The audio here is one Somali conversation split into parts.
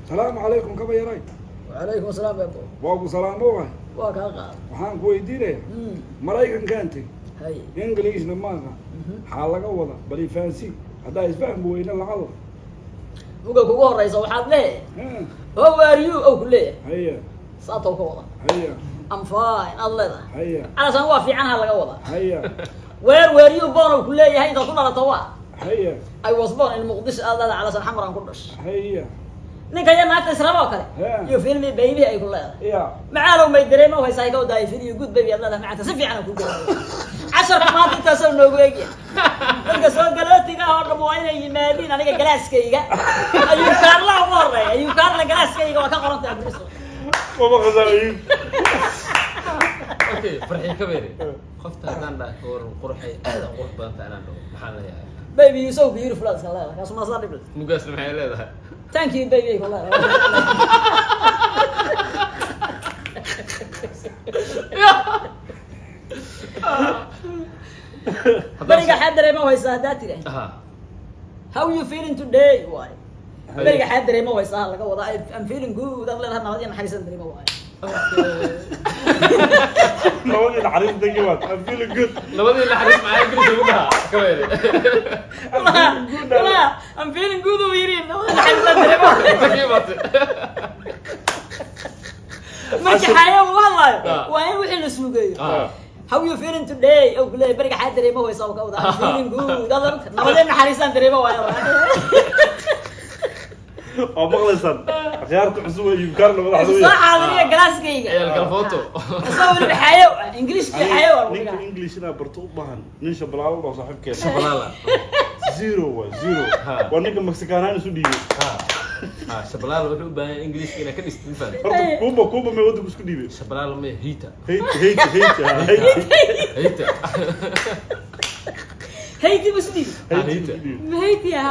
Salaamu calaykum, kaba yaray. Wacalaykum asalaam, ebo. Waa ku salaamo waay. Waa kaa qaad. Waxaan ku weydiinayaa, Maraykankaan teg, Englishna maaha, maxaa laga wada? Bal ifahansi, haddaa isfahmi weyne lacala. Muga kugu horeysa waxaad leeyahay "How are you?" ow ku leeyahay. Saatow ka wada. "I'm fine" aad leedahay. Calashaan waa fiicanha laga wadaa. "Where were you born?" ow ku leeyahay, intaad ku dhalato waa. "I was born in Muqdisho" aad leedahay, calashaan Xamar aan ku dhashay. Ninka iyo naagta israba oo kale, "You feel me, baby?" ay ku leedahay. Macaalow, may dareema haysaa ka wadaay? "Feel you good, baby" aad leedahay. Macaanta si fiican aan ku jawaabay. Casharka maanta intaasoo noogu egya. Dadka soo galootiga ah oo dham waa inay yimaadiin aniga galaaskayga. Ayuu Kaarla ugu horeeya. Ayuu Kaarla galaaskayga waa ka qoran tahay Abdiriso. Mama khasaayin. Okay, Farxii Kabeere, qofta haddaan dhaha ka waran, "Qurxay, aad aan qurux badan tahay," inaan dhaho, maxaan leeyahay? "Baby, you so beautiful" aad iska leedahay. Kaas ma saa dhib leh? Mugaasna maxay leedahay? "Thank you, baby" ay ku leedahay. Beriga xaa dareema haysaa haddaa tiri, "How you feeling today?" waay. Beriga xaa dareema haysaa laga wadaa. "I'm feeling good" aad leedahay. Nabad iyo naxariisan dareema waay. Labadii naxariis degi waad. I'm feeling good. Labadii naxariis maxaa Ingiriis lagu dhahaa, Kabeere? La, "I'm feeling good" uu yiri, nabad iyo naxariisan dareema. Inta ka imaatay? Marka xaaya uu hadlaayo, waa in wixii la suugeeyo. "How you feeling today?" oo kuleeyahay. Beriga xaa dareema haysaa oo ka wadaa. "I'm feeling good" aad leedahay. Nabad iyo naxariisan dareema waay. Waa maqlaysaan akhyaarta cusub ee Yubkaarna madaxda Soo xaadiriya galaaskayga. Ciyaal galfooto. Isagoo weliba xaayo Ingiliishkii xaayo waa lagu Ninka dhigaa. English inaa barto u baahan, nin Shabalaalo dhaho saaxiibkeena. Shabalala. Zero waay, zero. Waa ninka Mexicanahan isu dhiibay. Ha ha, Shabalala wuxuu u baahan yahay Ingiliishka inaad ka dhistid, ma fahamtid? Horta Cuba may waddanku isku dhiibay? Shabalala may Hita. Haiti, Haiti, Haiti, ha, Haiti. Hita. Haiti buu isu dhiibay. Haiti Haiti. isku dhiibay. Haiti ah.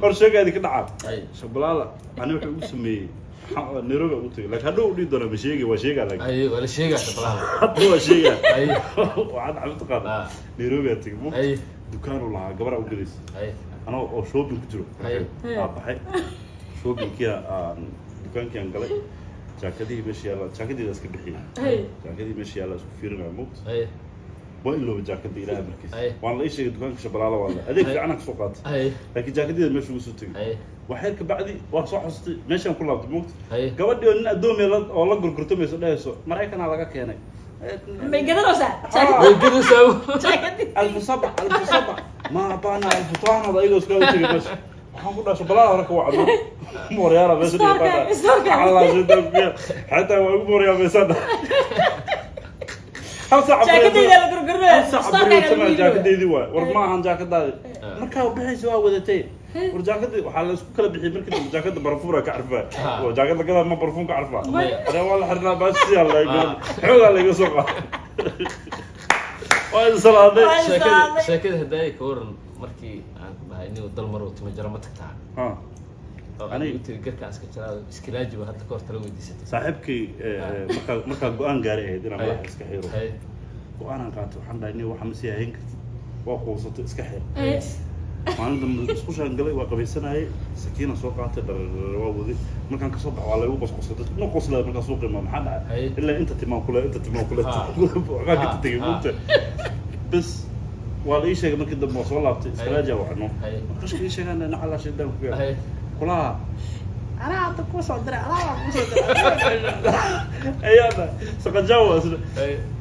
Hor sheegaadi ka dhacaa. Ay. Shabalala ani wuxuu ugu sameeyey Nairobi ugu tagay, laakiin hadhow u dhihi doonaa. Ma sheegi, waa sheegaa laakiin. Ay, waa la sheegaa Shabalala. Hadda waa sheegaa. Ay. Waxaad cabdi qaada. Nairobi aa tegay. Ay. Dukaan uu lahaa, gabar aa u gadaysa. Ay. Anoo oo shopping ku jiro Ay. aa baxay shoppingkii, aan dukaankii aan galay, jaakadihii meesha yaalla, jaakadeeda iska bixiyey. Jaakadihii meesha yaalla isku fiirinaya, moogta. Waa ilooba jaakada, Ilaaha markiis. Ay. Waan la ii sheegay dukaanka Shabalaala waa la adeeg Ay. fiican aan kasoo qaatay, Ay. laakiin jaakadeeda meesha ugu soo tegay. Waxyar ka bacdi waa soo xasustay, meeshaan ku laabtay, moogta. Ay. Gabadhii oo nin addoomiya oo la gurgurtamayso, dhahayso Maraykanaa laga keenay. May gadanaysaa? Way gadaysaa. Jaakadii. Alfu sabac, alfu sabac ma bana, alfu tobanad ayagoo iskaga tegay meesha. Waxaan ku dhaha, Shabalaala hore ka wacno, mooryaala meesha. Istoorka, istoorka. Xataa waa igu mooryaamaysaan hal saac. Jaakadayda la gurgurnaya. Hal saac baryootana jaakadeydii waay. War ma ahan jaakadaadi, markaa bixaysa waa wadatay. War jaakadii waxaa la isku kala bixiyay markii dambe. Jaakada barfuura ka carfaa. Oo jaakada gadaa ma barfuun ka carfaa? Maya. Ane waa la xirnaa baasiyaa la xoogaa layga soo qaaday. Waa idin salaaday. Waa idin Sheekada salaaday. Sheekada haddaay ka waran, markii aan ku dhahay nin dal maro timo jara ma tagtaa, oo aad igu tiri garkaan iska jaraa, iskilaaji ba hadda ka hor tala weydiisatay. Saaxiibkay, markaa go-aan gaaray ahayd inaan madaxa iska xiro. Go-aanaan qaatay. Waxaan dhahay, nin waxa ma sii hayn kartid, waa quusatay, iska xir. Maalin dambe isqushaan galay, waa qabaysanayay, sakiina soo qaatay, dhar waa waday. Markaan kasoo baxo waa laygu qosqosay, dadku ma qoslaya. Markaan suuqa imaa, maxaa dhacay? Ilaa inta timaan kule, inta timaan kule, waxbaa ka tegay, mugta. Bas waa la ii sheegay markii dambe, waa soo laabtay, iskalaaja wacno. Markaas ii sheegaan, nacalaa shaydaan ku yaal. Kulaha anaa hadda kuu soo diray, anaa kuu soo diray ayaa dhahay saqajaawa isna.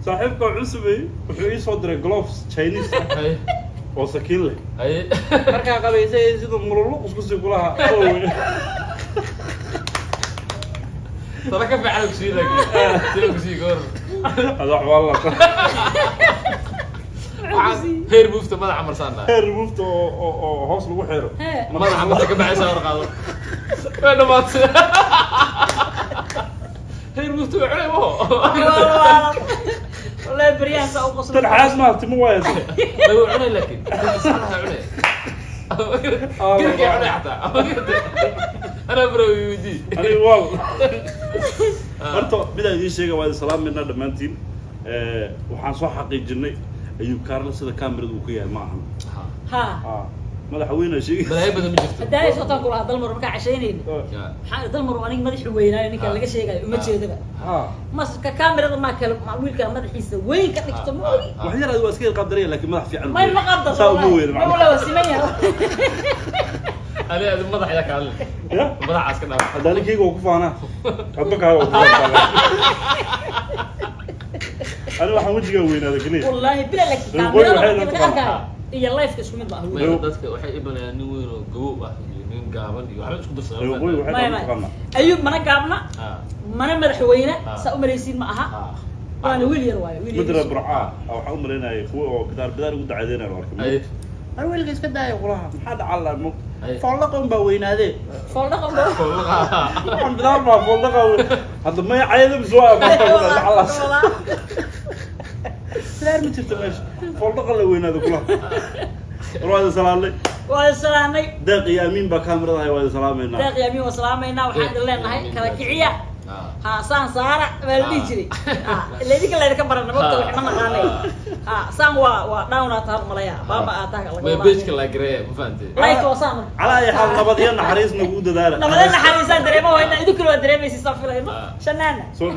Saaxiibka wuxuu sameeyey, wuxuu ii soo diray gloves Chinese ah oo sakiin leh. Markaa qabaysay sida mululuq isku sii kulaha. Tala ka fiican kusii, laakiin sida kusii ka waran? Adax waa la Waxaan hair moofta madaxa marsaana. Hair moofta oo hoos lagu xiro. Madaxa marka ka baxaysa war qaado, way dhamaatay. Hair moofta way cunay maho. Wallahi beryahan saa u qoslo. Tan xaas maa timo waaya. Way cunay, laakiin dadka saxda cunay, garkay cunay xataa. Anaa bro weydii. Aniga waal horta midaan idiin sheega, waa idin salaamayna dhammaantiin. Waxaan soo xaqiijinay Ayub Kaarle sida kamerada uu ka yahay ma ahan. Madaxweyne sheegay. Balaayo badan ma jirto. Haddaa sotan kulahaa Dalmar markaa cashaynayna. Ya. Maxaa Dalmar aniga madaxi weynaayo ninka laga sheegayo uma jeedaba. Maska kaamirada maa kale ma wiilka madaxiisa weyn ka dhigto, ma ogi. Wax yar adigu waa iska yar qaabdaraya, laakiin madax fiican. May ma qabda. Saa uma weyna. Ma wala waa siman yahay. Adi adi madax yaa ka hadlay. Ya. Madaxaas ka dhaaf. Hadda ninkayga waa ku faanaa, hadba kaaga waa ku faanaa. Ani waxaan wejigaa weynaada keliya. Wallaahi bila, laakiin Waqooyi kaamirada waxay markii la laga arkaayo iyo live-ka isku mid ma aha. Maya, dadka waxay ibanayaan nin weyn oo gabow ah iyo nin gaaban iyo waxba isku darsadaan. Waqooyi waxay Maya la maya taqaanaa. Ayuub mana gaabna, mana madaxweyne saa u malaysiin ma aha. Waana wiil yar waayo, wiil Midra yar. Burcaa waxaan u malaynayay kuwa oo bidaar bidaar ugu dacadeynaya oo arkay. Ar wiilka iska daaya kulaha, maxaa dhacaa la mug. Fooldhaqa unbaa weynaadee. Fooldhaqa unbaa. Waxaan bidaar baa fooldhaqa hadda maya cayada mise waa lacalaas. Bidaar ma jirto meesha, fooldhaqa la weynaada kulaha. War waa idin salaamnay. Waa salaamay. Deeq iyo Amiin baa kaamirada haya, waa idin salaamaynaa. Deeq iyo Amiin waa salaamaynaa. Waxaan idin leenahay kala kiciya. Ha saan saara baa la dhihi jiray. Ha ila idinka laydinka barana mogta wax ma naqaanay. Ha saan waa down aa tahay malaya baaba aa tahay laga May wadaa. page-ka la gareeya, ma fahantay? Like waa saan. Calaa ay xaal nabad iyo naxariis nagu dadaala. Nabadee naxariisaan dareemo wayna, idinkuna waa dareemaysa saan filayno. Shanaana. Soo dhow.